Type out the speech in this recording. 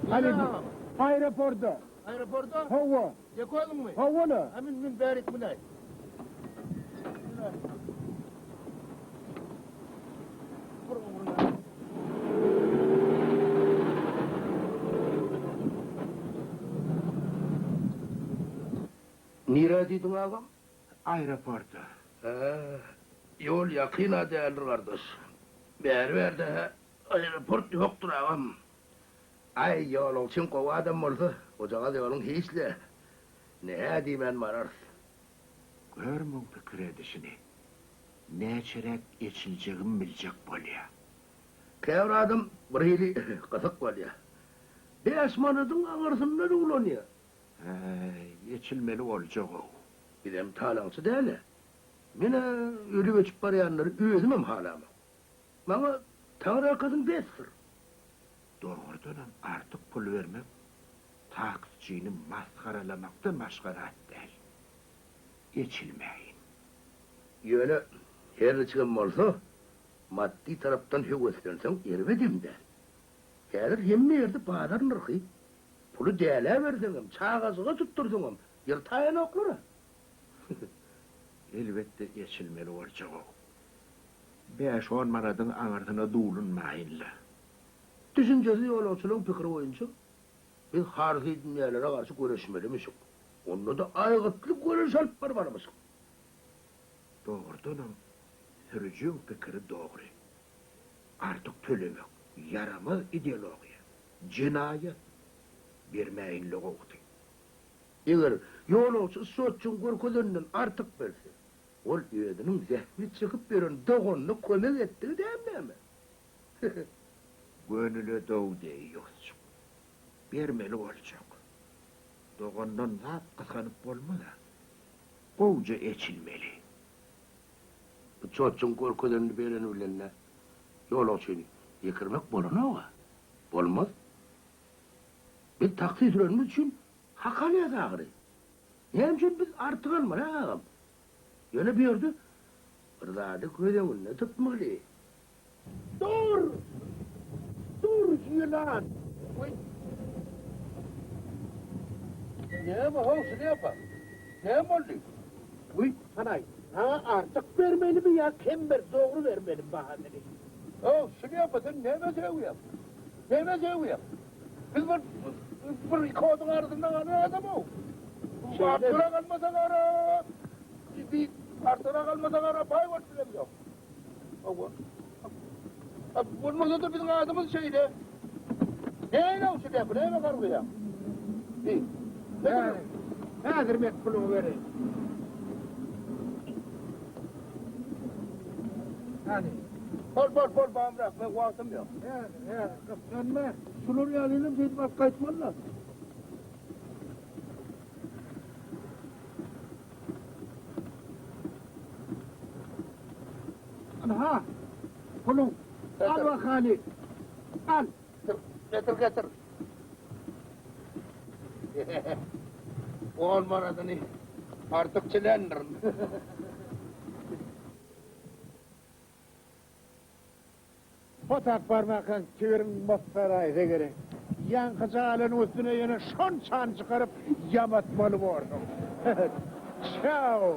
Hany, aeroporta. Aeroporta? Hawa. Ýeke özüňmi? Hawa-la. Ha, mün, mün, bärik münäý. Nirä diýdiň agam? Aeroporta. Hä, ýol ýakyn-a däldir gardaş. Bäri-bärde-hä aeroport ýokdur agam. Aý, ýolagçyň gowy adam bolsa, ojagaz ýoluň hiç-le. Ne-hä diýmän bararys. Gör muň pikir edişini. Näçeräk eçiljegimi biljek bolýa. Käbir adam birhili gysyk bolýa. Bäş manadyň aňyrsyndan ulanýa. Äý, eçilmeli boljag-ow. Bizem talaňçy däl-ä. Men-ä ölüp-öçüp barýanlary özümem halamok. Maňa Taňryýalkasyn besdir. Dogrudanam artyk pul bermek taksçyny masgaralamakdan başga zat däl. Eçilmäýin. Ýöne her niçigem bolsa, maddy tarapdan höweslenseň erbedem däl. Häzir hemme ýerde bazar nyrhy. Puly dälä berseňem, çagajyga tutdursaňam ýyrtaýanoklar-a. Elbetde eçilmeli boljag-ow. Bäş-on manadyň aňyrsyna dulunmaýyn-la. Düşünjesiz ýolagçylaryň pikiri boýunça, biz harsydünýälere garşy göreşmelimişik. Onda-da aýgytly göreş alyp barmalymyşyk. Dogrudanam, sürüjiň pikiri dogry. Artyk tölemek, ýaramaz ideologiýa, jenaýat. Bermäýin-le gowusy. Eger ýolagçy sçotçyň görkezeninden artyk berse, ol özüniň zähmet çekip ýören doganyna kömek etdigi däl näme? Gönüle dow deý ýosjuk. Bermeli boljak. Dogandan zat gysganyp bolmaz-a. Gowja eçilmeli. Bu çotjyň görkezenini bereni bilen-de ýolagçyny ýekirmek bolanok-a. Bolmaz. Biz taksi sürenimiz üçin hak alýas ahyry. Näme üçin biz artyk almaly, agam? Ýöne bu ýerde bir zady göz öňünde tutmaly. Dur! Dur, ýylan! Goý! Näme, how, şlýapa? Näme boldy? Goý, hanaý, saňa artyk bermelimi ýa kem ber, dogry bermelimi bahasyny? How, şlýapa, sen nämä sögýäň? Nämä sögýäň? Biz bir, bir iki oduň arasynda galan adam-ow. Artyrak almasaň ara, bi, artyrak almasaň ara, baý bolup bilemzok. Hawa. Bolmasa-da biziň adymyz şeýle. Näme şu gep, näme gargaýaň? Bi. Häzir men puluňy bereýin. Hany. Bol, bol, bol, bamrak, men wagtym ýok. Häzir, häzir, gyssanma. Şular ýaly şeýdip alyp gaýtmaly-la. Ynha, puluň. Al bakaly. Al. Getir, getir. On manadyny artyk çiländirin. Potak barmakaň tigiriň mosdaraýsa gerek. Ýaňky jalanyň üstüne ýene şonçany çykaryp ýamatmaly borsuň. Çao!